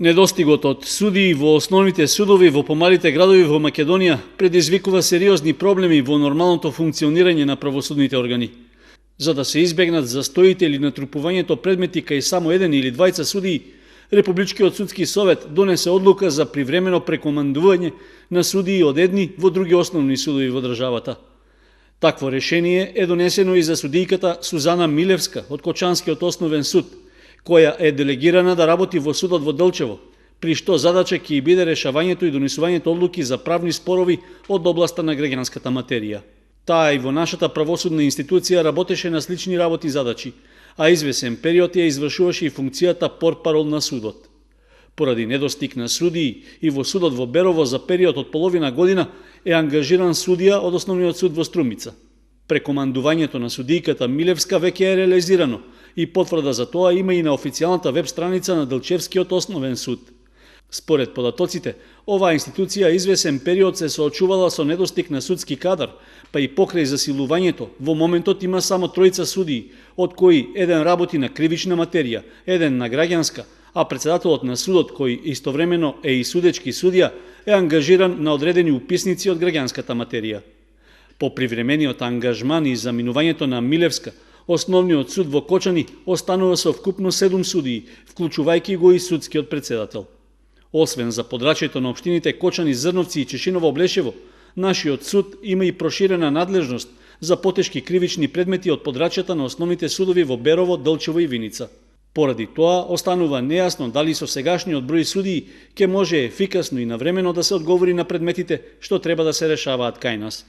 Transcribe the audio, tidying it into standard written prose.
Недостигот од судии во основните судови во помалите градови во Македонија предизвикува сериозни проблеми во нормалното функционирање на правосудните органи. За да се избегнат застоите или натрупувањето предмети кај само еден или двајца судии, Републичкиот судски совет донесе одлука за привремено прекомандување на судии од едни во други основни судови во државата. Такво решение е донесено и за судијката Сузана Милевска од Кочанскиот основен суд, која е делегирана да работи во судот во Делчево, при што задача ќе биде решавањето и донесувањето одлуки за правни спорови од областа на граѓанската материја. Таа и во нашата правосудна институција работеше на слични работи и задачи, а извесен период ја извршуваше и функцијата портпарол на судот. Поради недостиг на судии и во судот во Берово за период од половина година е ангажиран судија од основниот суд во Струмица. Прекомандувањето на судијката Милевска веќе е реализирано и потврда за тоа има и на официјалната веб страница на Делчевскиот основен суд. Според податоците, оваа институција извесен период се соочувала со недостиг на судски кадар, па и покрај засилувањето, во моментот има само тројца судии, од кои еден работи на кривична материја, еден на граѓанска, а председателот на судот, кој истовремено е и судечки судија, е ангажиран на одредени уписници од граѓанската материја. По привремениот ангажман и заминувањето на Милевска, Основниот суд во Кочани останува со вкупно 7 судии, вклучувајќи го и судскиот председател. Освен за подрачјето на општините Кочани, Зрновци и Чешиново-Облешево, нашиот суд има и проширена надлежност за потешки кривични предмети од подрачјата на основните судови во Берово, Делчево и Виница. Поради тоа, останува нејасно дали со сегашниот број судии ќе може ефикасно и навремено да се одговори на предметите што треба да се решаваат кај нас.